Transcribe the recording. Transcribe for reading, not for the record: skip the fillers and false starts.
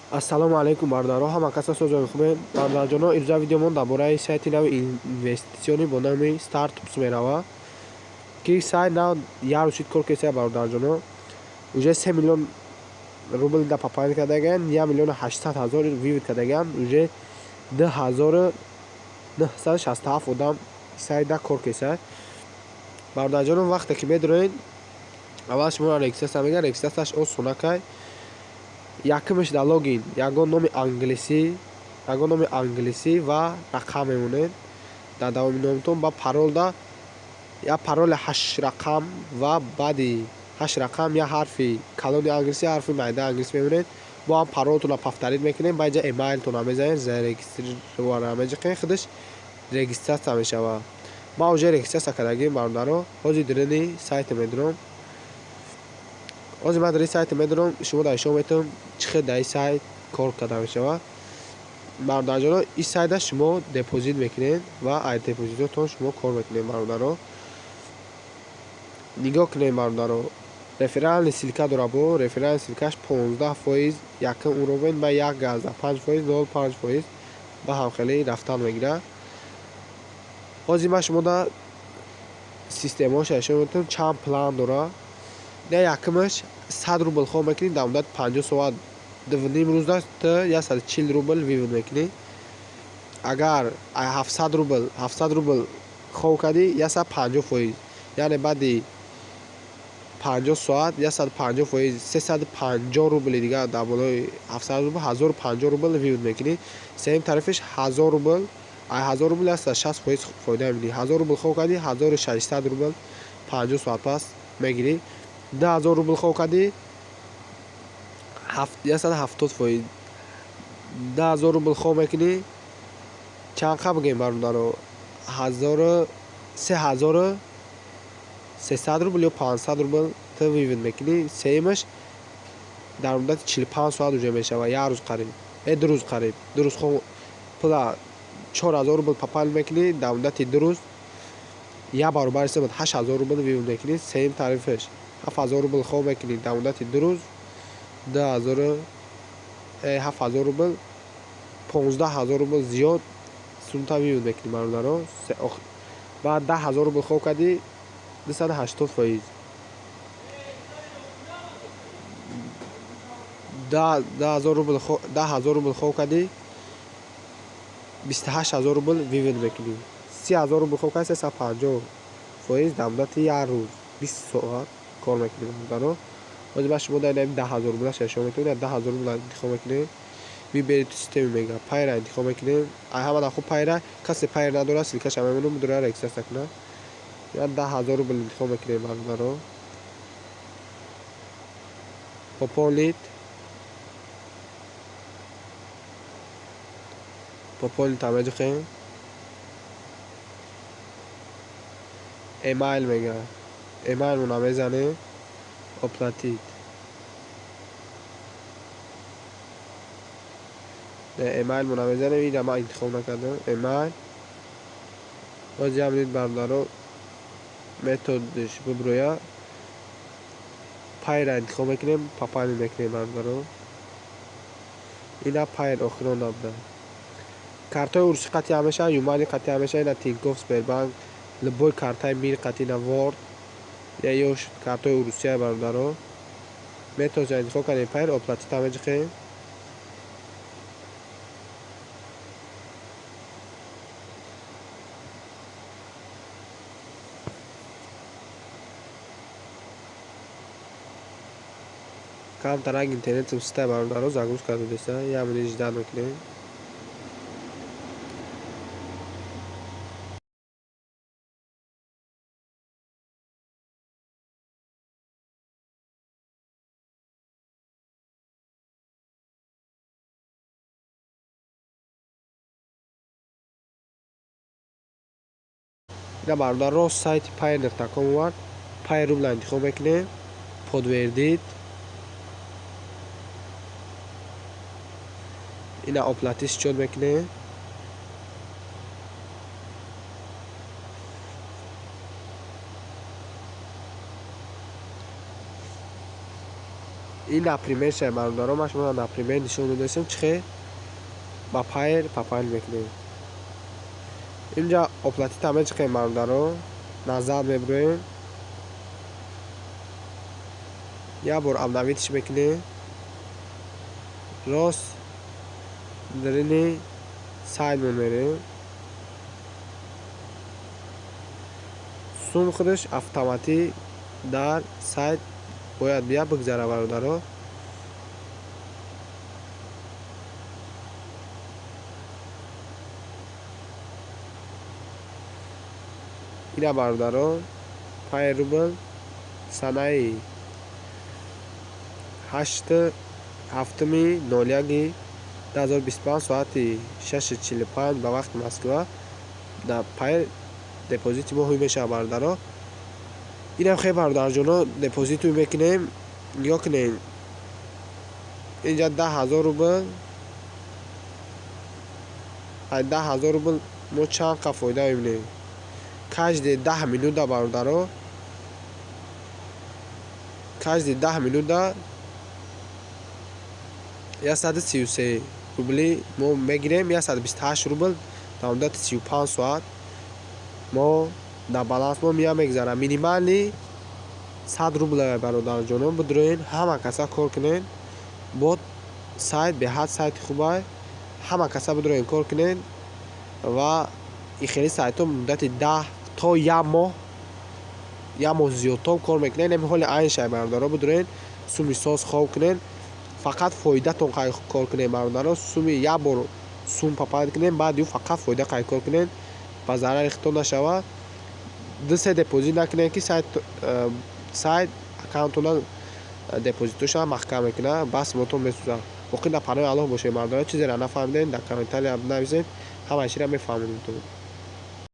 Ассалому алайкум, бародаро, ҳама каса созои хубе. Бародарҷоно, ирӯза видеомон дар бораи сайти нави инвеститсионӣ бо номи Startups меравад, ки сайт нав як рӯз шид кор кесая, бародарҷоно. Уже 3 миллион рубл да пополнить кардагиянд, 1 миллиону 800 ҳазор вывод кардагиянд, уже 2967 одам сайт да кор кесая. Бародарҷоно, вақте ки медроед, аввал шуморо регистрация мегӯяд, регистрацияш осонакай. Якумш дар логин ягон номи англисӣ, ягон номи англисӣ ва рақам мемонед дар давоми номтон, ба паролда як пароли ҳашт рақам ва баъди ҳашт рақам як ҳарфи калони англисӣ, ҳарфи майдаи англисӣ мемонед. Бо ҳам паролтонро повторить мекунед, ба инҷа эмайлтонро мезанед, зарегистрировать меҷиқед, худаш регистрация мешавад. Ман уже регистрация кардагим, бародаро. Ҳозир дирини сайте медурам. Ҳозир ман дар ин сайте медурам, шумо дар ишон метавонед, чӣ хел дар ин сайт кор карда мешавад. Бародарҷоно, ин сайта шумо депозит мекунед ва аз депозитотон шумо кор мекунед, бародаро. Нигоҳ кунед, бародаро, реферальный ссылка дорад, бо реферальный ссылкаш 15%, якум уровень ба 1,5%, 0,5% ба ҳамхелӣ рафтан мегирад. Ҳозир ман шумо да системаҳоша ишон метавонам, чанд план дорад. Не, якумаш 100 рубл хоб мекунӣ, дар муддати 50 соат, 2,5 рӯза ту 140 рубл вывод мекунӣ. Агар 700 рубл, 700 рубл хоб кардӣ, 150%, яъне баъди 50 соат 150%, 350 рубли дигар дар болои 700 рубл, 1050 рубл вывод мекунӣ. Сеюм тарифиш 1000 рубл, ай 1000 рубл 160% фоида мебинӣ. 1000 рубл хоб кардӣ, 1600 рубл 50 соат пас мегирӣ. 2000 рубл хоб кардӣ, 170%. 2000 рубл хоб мекунӣ, чанд қа бигӯем, бародаро, ҳазору 3300 рубл ё 500 рубл ту вывод мекунӣ. Сеюмаш дар муддати 45 соат уже мешавад, як рӯз қариб, 2 рӯз қариб, 2 рӯз хоб пула 4000 рубл пополнить мекунӣ, дар муддати 2 рӯз як баробар ҳисобат 8000 рубл вывод мекунӣ. Сеюм тарифаш 7000 рубл хоб мекунӣ, дар муддати 2 рӯз 2000 7000 рубл, 15 000 рубл зиёд сумта вывод мекунӣ, бародаро. Баъд 10 000 рубл хоб кардӣ, 280%. 10 000 рубл, 10 000 рубл хоб кардӣ, 28 000 рубл вывод мекунӣ. 30 000 рубл хоб кардӣ, 350% дар муддати як рӯз, 20 соат кор мекунӣ, бародаро. Ҳозир ман шумо дар ин 10 000 рублаша ишон метавонед, 10 000 рубл интихоб мекунед, выберите систему мега, Пайра интихоб мекунем. Ай ҳамада хуб Пайра, касе Пайр надорад, ссылкаша мемонам, медорад регистрация кунад. Я 10 000 рубл интихоб мекунем, бародаро. Пополнить. Пополнить меҷиқем. Эмайл мега. Эмайлмона мезанем. Оплатить. Эмайлмона мезанем, ина ман интихоб накардам. Эмайл. Боз як минут, бародаро, методш биброя. Пайра интихоб мекунем, пополнить мекунем, бародаро. Ина Пайр охирон набуда. Картҳои урусӣ қатъи ҳамеша, Юмани қатъи ҳамеша, ина Тинькофф, Сбербанк, любой картаи Мир қатъи, ина Ворд, я ёш картҳои урусия, бародаро. Метавонед интихоб кардем Пайр, оплатить меҷиқем. Камтарак интернетам систай, бародаро, загрузка додеса, як минут ждать мекунем. Ина, бародаро, сайти payeer.com овард. Payeer рубла интихоб мекунем. Подтвердить. Ина оплатить счёт мекунем. Ин на пример шай, бародаро, ман шумо на пример нишон додастам, чӣ хел ба Payeer пополнить мекунем. Инҷа оплатить мечиқем, бародаро, назад мебуроем, як бор обновить ш мекунем, рост дарини сайтмон мерем. Сум худаш автоматӣ дар сайт бояд бия бигзара, бародаро. Ина, бародаро, Payeer рубл санаи 7-01.2025 соати 6:45 ба вақти Москва дар Payeer депозити мо ҳуй мешавад, бародаро. Инам хеле, бародарҷоно, депозит ҳуй мекунем. Нигоҳ кунед, инҷа 10 000 рубл. Ай 10 000 рубл мо чанд қа фоида мебинем каждые 10 минута, бародаро? Каждые 10 минута 133 рубли мо мегирем, 128 рубл дар муддати 35 соат мо дар баланс мо мия мегзарад. Минимальный 100 рубл, бародарҷонон. Бидроен, ҳама каса кор кунед. Бод сайт беҳад сайти хубай. Ҳама каса бидроен, кор кунед. Ва ин хели сайтҳо муддати 10 то як моҳ, як моҳ зиёдтоб кор мекунед. Ҳамин ҳоли айн шай, бародаро, бидроен, суми соз хоб кунед, фақат фоидатон кор кунед, бародаро. Суми як бор сум пополнить кунед, баъди ӯ фақат фоида қай кор кунед, ба зарари худтон нашавад. Ду се депозит накунед, ки сайт аккаунтона, депозитошам маҳкам мекунад, бас мотон месӯзад. Боқӣ дар паноҳи Аллоҳ бошед, бародаро. Чизеро нафаҳмидем, дар комментария бинависед, ҳамаи чиро мефаҳмонем.